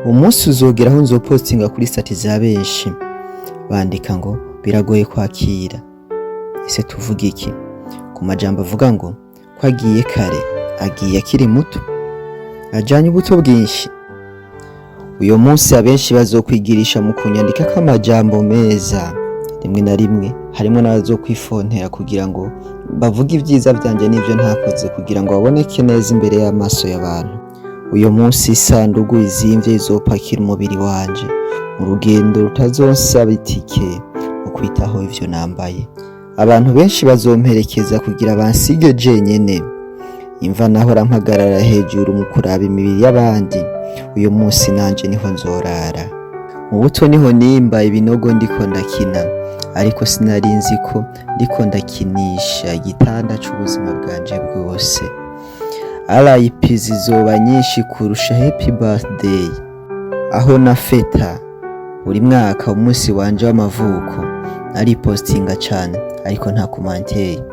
Umunsi uzogera aho nzopostinga kuri statut za benshi bandika ngo biragoye kwakira. Ese tuvuga iki ku majambo avuga ngo ko agiye kare, agiye akiri muto, ajanye ubuto bwinshi? Uyo munsi abenshi bazokwigirisha mu kunyandikako amajambo meza. Rimwe na rimwe harimwo n'abazokwifontera kugira ngo bavuge ivyiza vyanje n'ivyo ntakoze, kugira ngo baboneke neza imbere y'amaso y'abantu. Uyo munsi isandugu izimvye izopakira umubiri wanje mu rugendo rutazonsaba itike mu kwitaho ivyo nambaye. Abantu benshi bazomperekeza kugira bansige jenyene. Imva nahora mpagarara hejuru mu kuraba imibiri y'abandi, uyu munsi nanje niho nzorara. Mu buto niho nimba ibinogo ndiko ndakina, ariko sinari nzi ko ndiko ndakinisha igitanda c'ubuzima bwanje bwose. RIP zizoba nyinshi kurusha happy birthday. Aho nafeta buri mwaka umunsi wanje w'amavuko, naripostinga cane, ariko nta commentaire,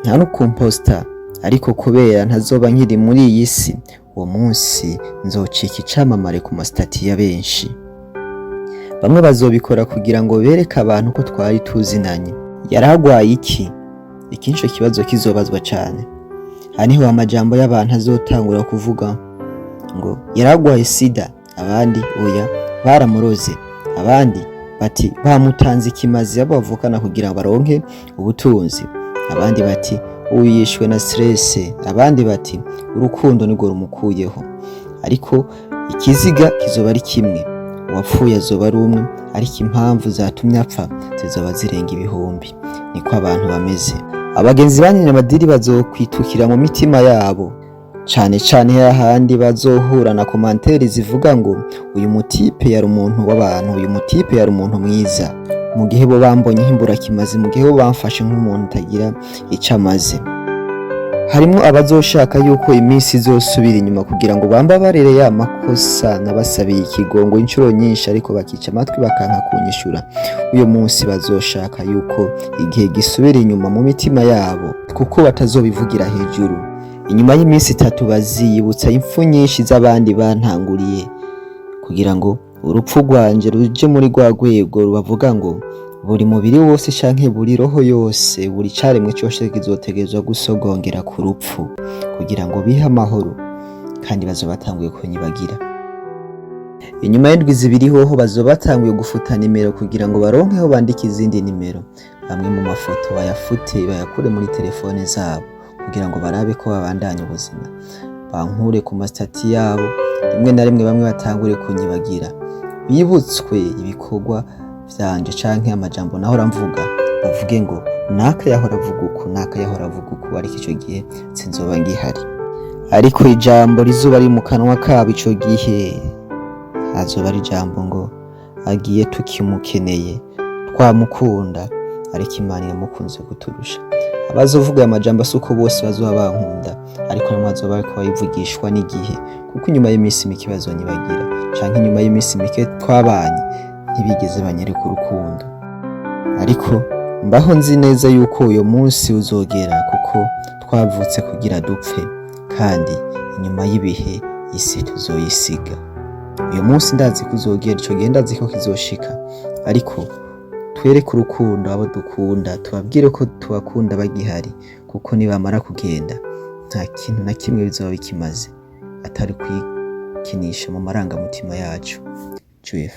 nta no kumposta. Ariko kubera ntazoba nkiri muri iyi si, uwo munsi nzocika icamamare ku ma statut ya benshi. Bamwe bazobikora kugira ngo bereke abantu ko twari tuzinanye. Yaragwaye iki? Iki nico kibazo kizobazwa cane. Aha niho amajambo y'abantu azotangura kuvuga ngo yaragwaye sida, abandi oya, baramuroze, abandi bati bamutanze ikimazi abo bavukana kugira ngo baronke ubutunzi, abandi bati uyu yishwe na stress, abandi bati urukundo nirwo rumukuyeho. Ariko ikiziga kizoba ari kimwe, uwapfuye azoba ari umwe, ariko impamvu zatumye apfa zizoba zirenga ibihumbi. Niko abantu bameze. Abagenzi banyene amadiri bazokwitukira mu mitima yabo cane cane hahandi bazohura na commentaire zivuga ngo uyu mutipe yari umuntu w'abantu, uyu mutipe yari umuntu mwiza, mu gihe bo bambonye nk'imburakimazi, mu gihe bo bamfashe nk'umuntu utagira ico amaze. Harimwo abazoshaka yuko iminsi izosubira inyuma kugira ngo bambabarire ya makosa nabasabiye ikigongo inshuro nyinshi, ariko bakica amatwi bakanka kunyishura. Uyu munsi bazoshaka yuko igihe gisubira inyuma mu mitima yabo, kuko batazobivugira hejuru. Inyuma y'iminsi 3 baziyibutsa impfu nyinshi z'abandi bantanguriye, kugira ngo urupfu rwanje ruje muri rwa rwego rubavuga ngo buri mubiri wose canke buri roho yose, buri caremwe cose kizotegerezwa gusogongera ku rupfu kugira ngo bihe amahoro, kandi bazoba batanguye kunyibagira. Inyuma y'indwi 2 hoho bazoba batanguye gufuta nimero kugira ngo baronkeho bandike izindi nimero. Bamwe mu mafoto bayafute, bayakure muri telefone zabo kugira ngo barabe ko babandanya ubuzima, bankure ku ma statut yabo. Rimwe na rimwe bamwe batangure kunyibagira, bibutswe ibikorwa vyanje canke amajambo nahora mvuga, bavuge ngo naka yahora avuga uku, naka yahora avuga uku, ariko ico gihe sinzoba ngihari. Ariko ijambo rizoba riri mu kanwa kabo ico gihe azoba ari ijambo ngo agiye tukimukeneye, twamukunda, ariko Imana iramukunze kuturusha. Abazovuga aya majambo si uko bose bazoba bankunda, ariko bamwe bazoba bariko babivugishwa n'igihe, kuko inyuma y'iminsi mike bazonyibagira, canke inyuma y'iminsi mike twabanye ntibigeze banyereka urukundo. Ariko mbaho nzi neza yuko uyo munsi uzogera, kuko twavutse kugira dupfe, kandi inyuma y'ibihe isi tuzoyisiga. Uyu munsi ndazi ko uzogera, ico gihe ndazi ko kizoshika, ariko twereke urukundo abo dukunda, tubabwire ko tubakunda bagihari, kuko nibamara kugenda nta kintu na kimwe bizoba bikimaze atari kwikinisha mu marangamutima yacu. Juif.